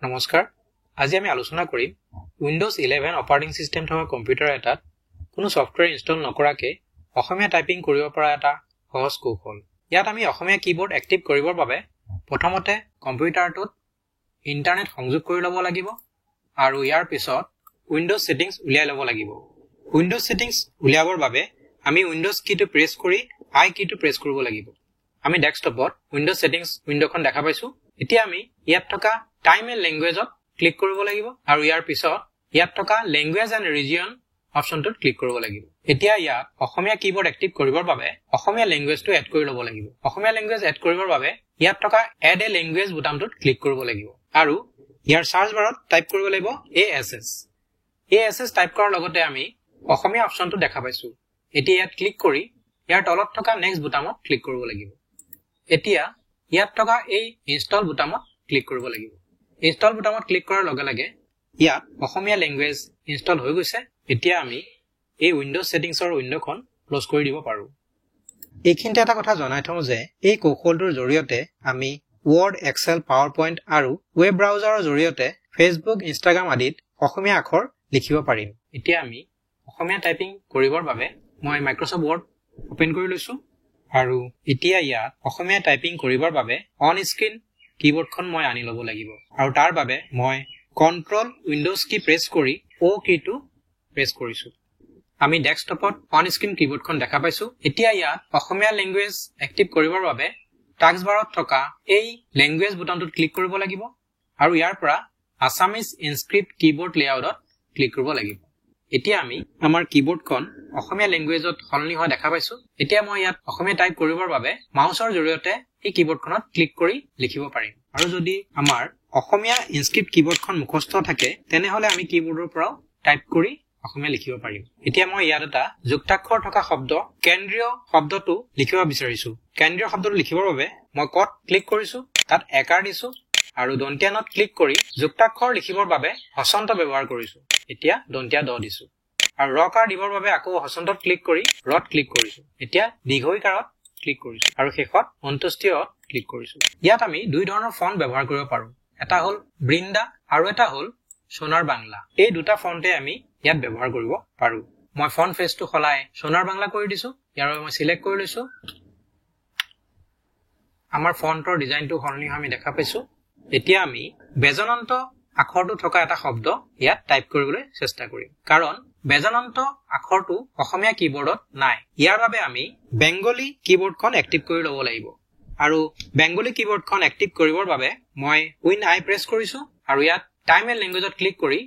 নমস্কাৰ, আজি আমি আলোচনা কৰিম উইণ্ড'জ 11 অপাৰেটিং চিষ্টেম থকা কম্পিউটাৰ এটাত কোনো ছফ্টৱেৰ ইনষ্টল নকৰাকৈ অসমীয়া টাইপিং কৰিব পৰা এটা সহজ কৌশল। ইয়াত আমি অসমীয়া কীবৰ্ড এক্টিভ কৰিবৰ বাবে প্ৰথমতে কম্পিউটাৰটোত ইণ্টাৰনেট সংযোগ কৰি ল'ব লাগিব আৰু ইয়াৰ পিছত উইণ্ড'জ ছেটিংছ উলিয়াই ল'ব লাগিব। উইণ্ড'জ ছেটিংছ উলিয়াবৰ বাবে আমি উইণ্ড'জ কীটো প্ৰেছ কৰি আই কীটো প্ৰেছ কৰিব লাগিব। আমি ডেস্কটপত উইণ্ড'জ ছেটিংছ উইণ্ড'খন দেখা পাইছোঁ। এতিয়া আমি ইয়াত থকা টাইম এণ্ড লেংগুৱেজত ক্লিক কৰিব লাগিব আৰু ইয়াৰ পিছত ইয়াত থকা লেংগুৱেজ এণ্ড ৰিজিয়ন অপশ্যনটোত ক্লিক কৰিব লাগিব। এতিয়া ইয়াত অসমীয়া কীবৰ্ড এক্টিভ কৰিবৰ বাবে অসমীয়া লেংগুৱেজটো এড কৰি ল'ব লাগিব। অসমীয়া লেংগুৱেজ এড কৰিবৰ বাবে ইয়াত থকা এড এ লেংগুৱেজ বুটামটোত ক্লিক কৰিব লাগিব আৰু ইয়াৰ চাৰ্চ বাৰত টাইপ কৰিব লাগিব এ S S. A S S type কৰাৰ লগতে আমি অসমীয়া অপশ্যনটো দেখা পাইছোঁ। এতিয়া ইয়াত ক্লিক কৰি ইয়াৰ তলত থকা নেক্সট বুটামত ক্লিক কৰিব লাগিব। এতিয়া ইয়াত থকা এই ইনষ্টল বুটামত ক্লিক কৰিব লাগিব। ইনষ্টল বুটামত ক্লিক কৰাৰ লগে লগে ইয়াত অসমীয়া লেংগুৱেজ ইনষ্টল হৈ গৈছে। এতিয়া আমি এই উইণ্ড'জ ছেটিংছৰ উইণ্ড'খন ক্ল'জ কৰি দিব পাৰোঁ। এইখিনিতে এটা কথা জনাই থওঁ যে এই কৌশলটোৰ জৰিয়তে আমি ৱৰ্ড, এক্সেল, পাৱাৰ পইণ্ট আৰু ৱেব ব্ৰাউজাৰৰ জৰিয়তে ফেচবুক, ইনষ্টাগ্ৰাম আদিত অসমীয়া আখৰ লিখিব পাৰিম। এতিয়া আমি অসমীয়া টাইপিং কৰিবৰ বাবে মই মাইক্ৰ'ছফ্ট ৱৰ্ড অ'পেন কৰি লৈছোঁ আৰু এতিয়া ইয়াত অসমীয়া টাইপিং কৰিবৰ বাবে অন স্ক্ৰীণ কীবৰ্ডখন মই আনি ল'ব লাগিব আৰু তাৰ বাবে মই কণ্ট্ৰল উইণ্ড'জ কী প্ৰেছ কৰি অ' কীটো প্ৰেছ কৰিছোঁ। আমি ডেস্কটপত অন স্ক্ৰীণ কীবৰ্ডখন দেখা পাইছোঁ। এতিয়া ইয়াত অসমীয়া লেংগুৱেজ এক্টিভ কৰিবৰ বাবে টাস্ক বাৰত থকা এই লেংগুৱেজ বুটামটোত ক্লিক কৰিব লাগিব আৰু ইয়াৰ পৰা আছামিজ ইনস্ক্ৰিপ্ট কীবৰ্ড লেআউটত ক্লিক কৰিব লাগিব। এতিয়া আমি আমাৰ কীবৰ্ডখন অসমীয়া লেংগুৱেজত সলনি হোৱা দেখা পাইছোঁ। এতিয়া মই ইয়াত অসমীয়া টাইপ কৰিবৰ বাবে মাউচৰ জৰিয়তে এই কীবৰ্ডখনত ক্লিক কৰি লিখিব পাৰিম। আৰু যদি আমাৰ অসমীয়া ইনস্ক্ৰিপ্ট কীবৰ্ডখন মুখস্থ থাকে, তেনেহ'লে আমি কীবৰ্ডৰ পৰাও টাইপ কৰি অসমীয়া লিখিব পাৰিম। এতিয়া মই ইয়াত এটা যুক্তাক্ষৰ থকা শব্দ কেন্দ্ৰীয় শব্দটো লিখিব বিচাৰিছো। কেন্দ্ৰীয় শব্দটো লিখিবৰ বাবে মই কত ক্লিক কৰিছো, তাত একাৰ দিছো আৰু দন্তীয়া নত ক্লিক কৰি যুক্তাক্ষৰ লিখিবৰ বাবে হচন্ত ব্যৱহাৰ কৰিছো। এতিয়া দন্তীয়া দ দিছো আৰু ৰকাৰ দিবৰ বাবে আকৌ হচন্তত ক্লিক কৰি ৰত ক্লিক কৰিছো। এতিয়া দীৰ্ঘইকাৰত ক্লিক কৰিছো আৰু শেষত অন্ত্যেষ্টিয়ত ক্লিক কৰিছো। ইয়াত আমি দুই ধৰণৰ ফণ্ট ব্যৱহাৰ কৰিব পাৰো, এটা হ'ল বৃন্দা আৰু এটা হ'ল সোণাৰ বাংলা। এই দুটা ফণ্টে আমি ইয়াত ব্যৱহাৰ কৰিব পাৰো। মই ফণ্ট ফেচটো সলাই সোণাৰ বাংলা কৰি দিছো। ইয়াৰ বাবে মই চিলেক্ট কৰি লৈছো। আমাৰ ফণ্টৰ ডিজাইনটো সলনি হোৱা আমি দেখা পাইছো। এতিয়া আমি ব্যঞ্জনান্ত আখৰটো থকা এটা শব্দ ইয়াত টাইপ কৰিবলৈ চেষ্টা কৰিম, কাৰণ ব্যঞ্জনান্ত আখৰটো অসমীয়া কীবৰ্ডত নাই। ইয়াৰ বাবে আমি বেংগলী কীবৰ্ডখন এক্টিভ কৰি ল'ব লাগিব আৰু বেংগলী কীবৰ্ডখন এক্টিভ কৰিবৰ বাবে মই উইন আই প্ৰেছ কৰিছো আৰু ইয়াত টাইম এণ্ড লেংগুৱেজত ক্লিক কৰি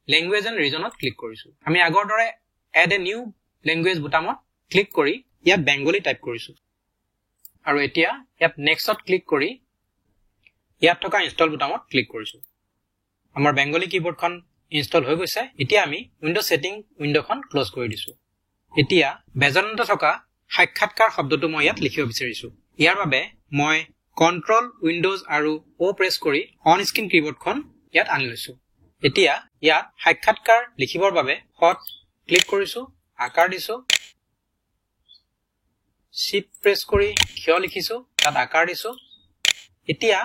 লেংগুৱেজ এণ্ড ৰিজনত ক্লিক কৰিছো। আমি আগৰ দৰে এড এ নিউ লেংগুৱেজ বুটামত ক্লিক কৰি ইয়াত বেংগলী টাইপ কৰিছো আৰু এতিয়া ইয়াত নেক্সটত ক্লিক কৰি ইয়াত থকা ইনষ্টল বুটামত ক্লিক কৰিছো। আমাৰ বেংগলী কীবৰ্ডখন ইনষ্টল হৈ গৈছে। এতিয়া আমি উইণ্ড'জ ছেটিং উইণ্ড'খন ক্ল'জ কৰি দিছো। এতিয়া ব্যঞ্জনান্ত থকা সাক্ষাৎকাৰ শব্দটো মই ইয়াত লিখিব বিচাৰিছো। ইয়াৰ বাবে মই কণ্ট্ৰল উইণ্ড'জ আৰু অ' প্ৰেছ কৰি অন স্ক্ৰীণ কীবৰ্ডখন ইয়াত আনি লৈছো। এতিয়া ইয়াত সাক্ষাৎকাৰ লিখিবৰ বাবে সত ক্লিক কৰিছো, আকাৰ দিছো, শিফ্ট প্ৰেছ কৰি ক্ষ লিখিছো, তাত আকাৰ দিছো। এতিয়া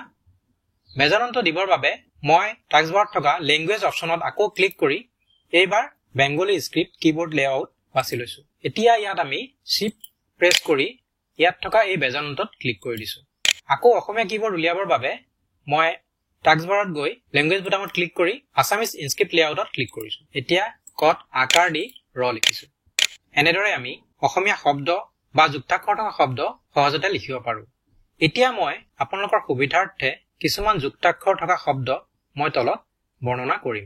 ব্যঞ্জনান্ত দিবৰ বাবে মই টাস্কবাৰত থকা লেংগুৱেজ অপশ্যনত আকৌ ক্লিক কৰি এইবাৰ বেংগলী স্ক্ৰিপ্ট কীবৰ্ড লেআউট বাছি লৈছো। এতিয়া ইয়াত আমি শিফ্ট প্ৰেছ কৰি ইয়াত থকা এই ব্যঞ্জনান্তত ক্লিক কৰি দিছো। আকৌ অসমীয়া কীবৰ্ড উলিয়াবৰ বাবে মই টাস্কবাৰত গৈ লেংগুৱেজ বুটামত ক্লিক কৰি আছামিজ ইনস্ক্ৰিপ্ট লেআউটত ক্লিক কৰিছো। এতিয়া কত আকাৰ দি ৰ লিখিছো। এনেদৰে আমি অসমীয়া শব্দ বা যুক্তাক্ষৰ থকা শব্দ সহজতে লিখিব পাৰো। এতিয়া মই আপোনালোকৰ সুবিধাৰ্থে কিছুমান যুক্তাক্ষৰ থকা শব্দ মই তলত বৰ্ণনা কৰিম।